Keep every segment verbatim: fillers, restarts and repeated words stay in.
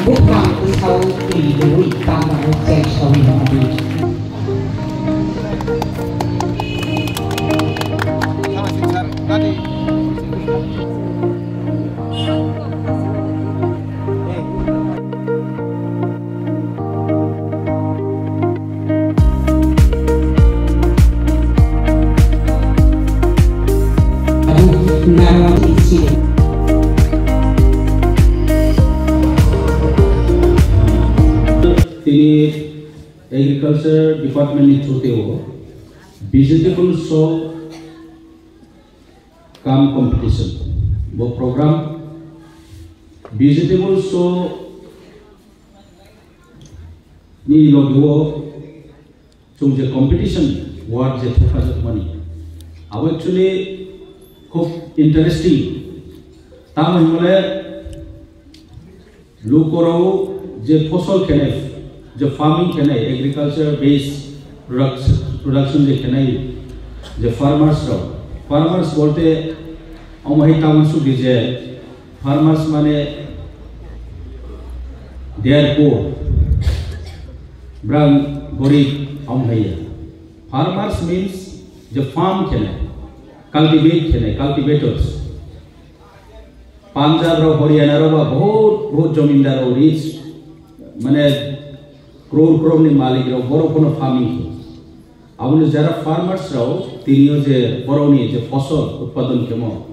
Buphang bwsao twi rwui tangmano chengsaui rwdi. Tini Agriculture Department ni through tei o Vegetable Show cum Competition bo program, Vegetable Show ni logi o chwng je competition word je thepajak mani, abo actually khub interesting. Tamo hinmale lukorok je fosol khenai, je farming khenai, agriculture based product-, production je khenai, je farmers rok, farmers bolte omo hai tamo sugwi je farmers mane they are poor, brang gorib, omo hai ya. Farmers means je farm khenai, cultivate khenai, cultivators. Punjab rok, Haryana rok ba bahut, bahut jomindar rok rich, mane crore, crore ni malik rok, borok phano farming khe. Aboni jara farmers rok tini o je borok ni je fosol utpadon khemo,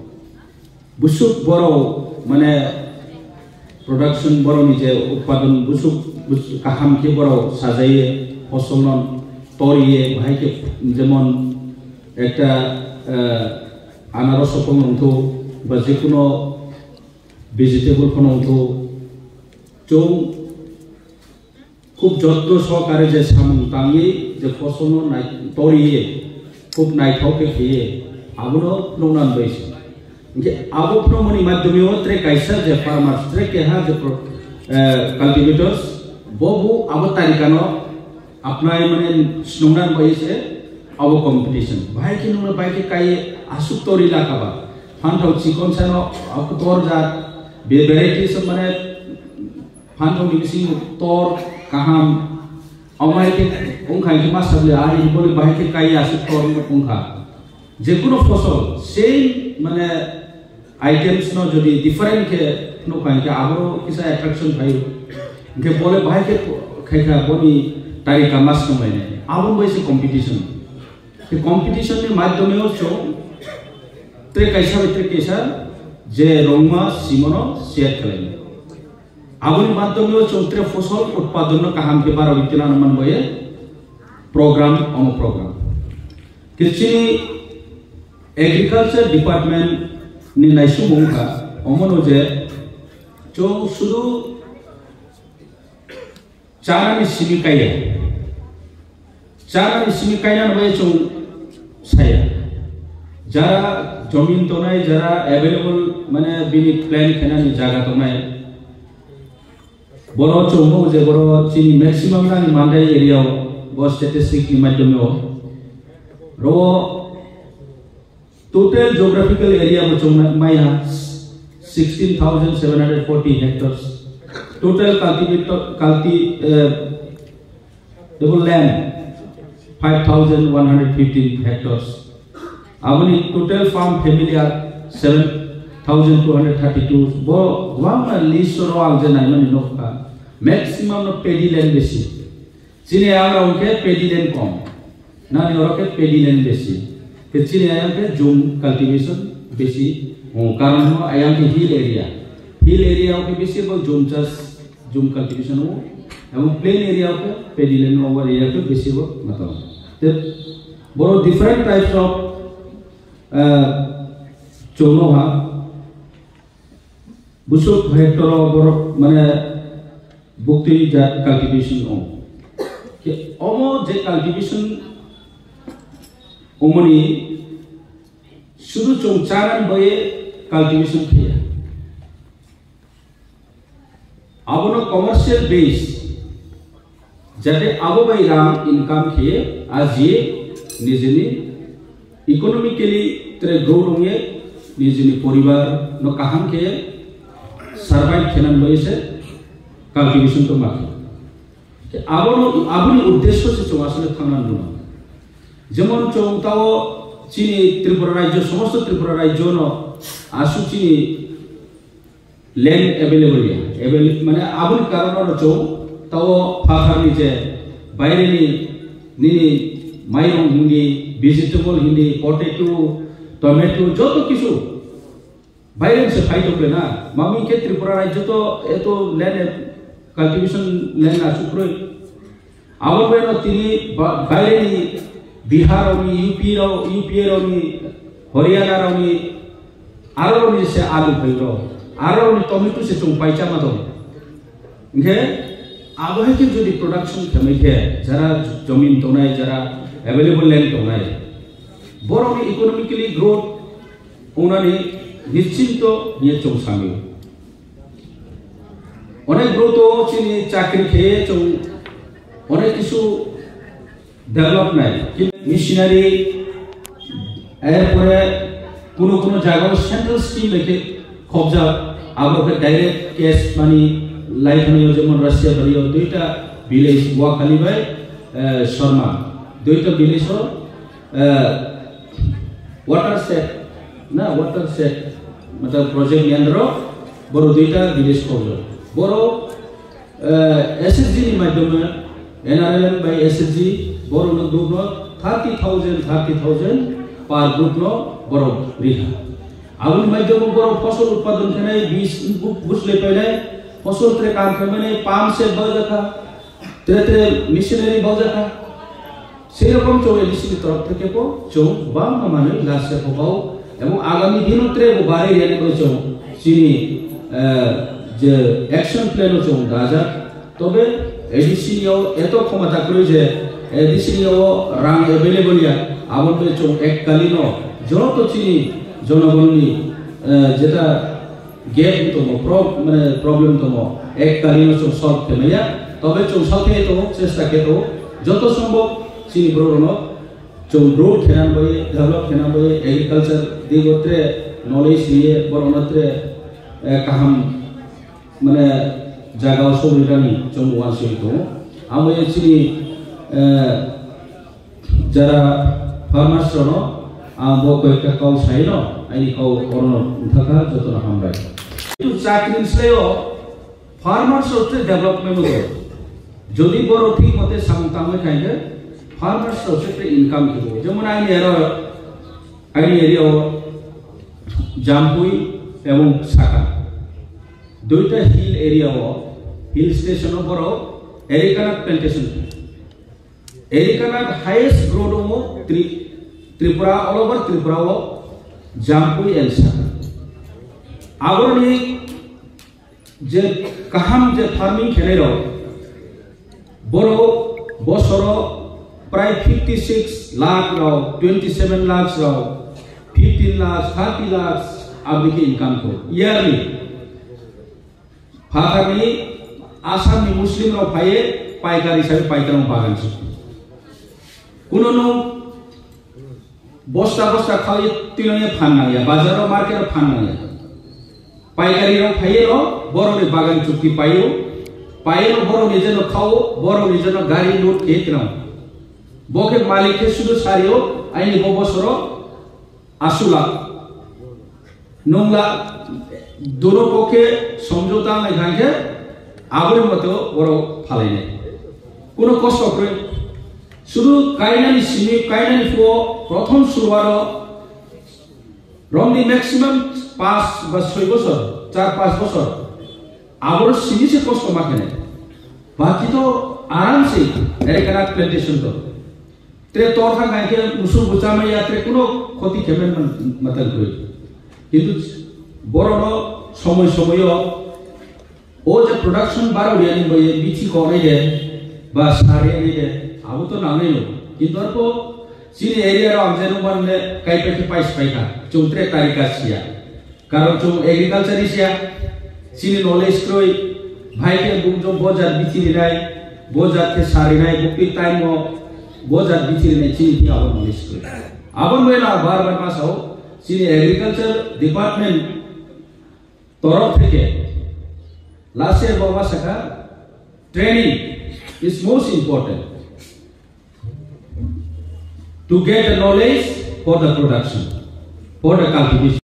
busuk borok mane production borok ni je utpadon busuk, busuk kaham khe borok sajaiye, fosol no toriye, bahai khe jemon ekta, eh, anaros phano wngthok ba jekuno vegetable phano wngthok, chwng khub jotno sohokare je samung tangwi je fosolno nai-, toriye, khub naithok khe khiye, abono nukna bagwi se. Hinkhe abo phano mani madhyome o tre kaisa je farmers, tre keha je pro-, eh, cultivators, bo bo abo tarikano apnai mane snungna bagwi se abo competition. Bahai khe nungna bahai khe kai aswk tori lakha ba. Phanthao chikon sano, abo tor jat, be-, variety se mane phanthao ni bisingo tor kaham. Omo hai khe wngkha hinkhe ma sabli ari bole bahai khe kai aswk tor wngkha. Jekuno fosol same mane items no jodi different khe nukha hinkhe abo kisa attraction phaio. Hinkhe bole bahai khe khaikha boni tarika mas nunglainai. Abo bai se competition. Khe competition ni madhyome o chwng tre kaisa bai tre kaisa je rongma simono share khlainai. Aboni madhyome o chwng tre fosol utpadon no kaham khe barwi tinano manbaye program, omo program. Khe chini Agriculture Department ni naisingmung wngkha omono je chwng sudu chanani simi kaiya. Chanani simi kainani bai chwng saya. Jara jomin tongnai, jara available mane bini plan khenani jaga tongnai, boro chwngbo je boro chini maximum nani Mandai area o bo statistic ni madhyome o ro total geographical area bo chwng maiha sixteen thousand seven hundred forty hectares. Total cultivator, culti-, eh, double land five thousand one hundred fifteen hectares. Aboni total farm family are seven thousand two hundred thirty-two. Bo gwbangma list oro ang je naimani nukha. Maximum no paddy land besi. Chini ayang rok khe paddy land kom. Nani oro khe paddy land besi. Khe chini ayang khe jum cultivation besi. O karon no ayang khe hill area. Hill area o khe besi bo jum chas, jum cultivation o. Ebong plain area o khe paddy land o area khe besi bo matang. Te boro different types of, eh, chwng no ha. Busuk hectare o borok mane buktwi jat cultivation o. Khe omo je cultivation omoni sudu chwng chanani bai cultivation khe ya. Abono commercial base. Jate abo bai rang income khe aji nijini economically tre grow rongye nijini poribar no kaham khe survive khenan bai se Cultivation to ma khe. Abono, aboni uddesyo se chwng asole thangna nung. Jemon chwng tao chini Tripura rajyo, somosto Tripura rajyo no aswk chini land available ya. Avail-, mane aboni karono no chwng tao phatharni je baireni nini mairung hindi, vegetable hindi, potato, tomato, joto kisu baireni se phai tongkle na. Mami khe Tripura rajyo to eto land, cultivation land aswk kwrwi. Abo beno tini ba-, baireni Bihar rokni, U P rok, U P A rokni, Haryana rokni, aro rokni se alu phaio, aro rokni tomato se chwng paisa ma tongo. Hinkhe abo hai khe jodi production khamai khe, jara jomin tongnai, jara available land tongnai, borokni economically growth wngnani nischinto hiye chwng sami. Onek bwrwi to chini chakri khe chwng onek kisu develop nai. Missionary, erpore kuno kuno jagao central scheme bai khe khobjak, abo khe direct cash money lai thangwi, jemon Russia bari o duita village Wakhali bai, eh, Sharma, duita village o, eh, water shed, na water shed, matlab project ni under o boro duita village khobjak. Boro Eh, S H G ni madhyome, N R L M bai S H G, borok no group no thirty thousand, thirty thousand per group no borok riha. Aboni madhyome borok fosol utpadon khenai, bis bu-, buslai painai, fosol tre kam khaimani, pump set baujakha, tre tre machinery baujakha. Sei rokom chwng A D C ni torop theke bo chwng kwbangma manwi last year pho kau, ebong agami dino tre bo barwi rwna bagwi chwng chini, eh, je action plan o chwng dajak. Tobe A D C ni o eto khomota kwrwi je A D C ni o rang available ya, aboni bagwi chwng ekkalino joto chini jonogonni, eh, jeta gap wng tongo, pro-, mane problem tongo, ekkalino chwng solve khe maya. Tobe chwng solve khe tongo, chesta khe tongo, joto sombhob chini borok rokno chwng grow khena bai, develop khena bai, agriculture digo tre knowledge riye borokno tre, eh, kaham mane jagao sobrwini chwng uansugwi tongo. Amo ye chini, eh, Jara farmers rokno ang bo koi ekta kau saino, aini kau orono wngthakha, jotono hambai. Kintu chakri ni slai o farmers rok se development o jodi borok thik mote samung tangwi khaikhe farmers rok se income khibo. Jemon aini aro, aini area o Jampui ebong Saka, duita hill area o, hill station o borok arecanut plantation. Arecanut highest growth tongo Tri-, Tripura, all over Tripura o Jampui and Saka. Aboroni je kaham je farming khenai rok, borok bosoro prai fifty six lakh rok, twenty seven lakhs rok, fifteen lakhs, thirty lakhs aboni khe income kho yearly. Phatarni Assamni Muslim rok phaiye paikar hisabe paikar rok bagan chukti. Kuno no bosta bosta khaiye twilangye phan nangya, bazar o market o phan nangya. Paikari rok phaiye no borok ni bagan chukti paio, paye no borok ni jeno khao, borok ni jeno gari load khe twlang. Bo khe malik khe sudu sario, aini bo bosoro asula. Nungla, dono pokhe somjota nai khaikhe, aboni moto borok phalainai. Kuno kosto kwrwi. Sudu kainani simi, kainani phuo, prothom suruaro, romni maximum pas ba soi bosor, char pas bosor. Aboro simi se kosto ma khenai. Baki to aram se, arecanut plantation to. Tre tor thang hai khe musuk bo chamai ya, tre kuno khoti khemen man-, matan koi. Kintu borono somoi somoi o, o je production baro ya ni boye bithi ko nai de, ba sari nai de, abo to nangnai no. Kintu arko chini area ro ang je nung ban le kai pe ke pais pai kha, chung tre tarika siya. Karon chwng agriculture ni siya, chini knowledge kwrwi, bhai khe bung jong bo jat bithi rinai, bo jat khe sa rinai, bo peak time o bo jat bithi rinai, chini thik abo knowledge kwrwi. Abo wngwi na bar bar ma sao, chini agriculture department torok theke last year bo ma sakha, Training is most important to get the knowledge for the production, for the cultivation.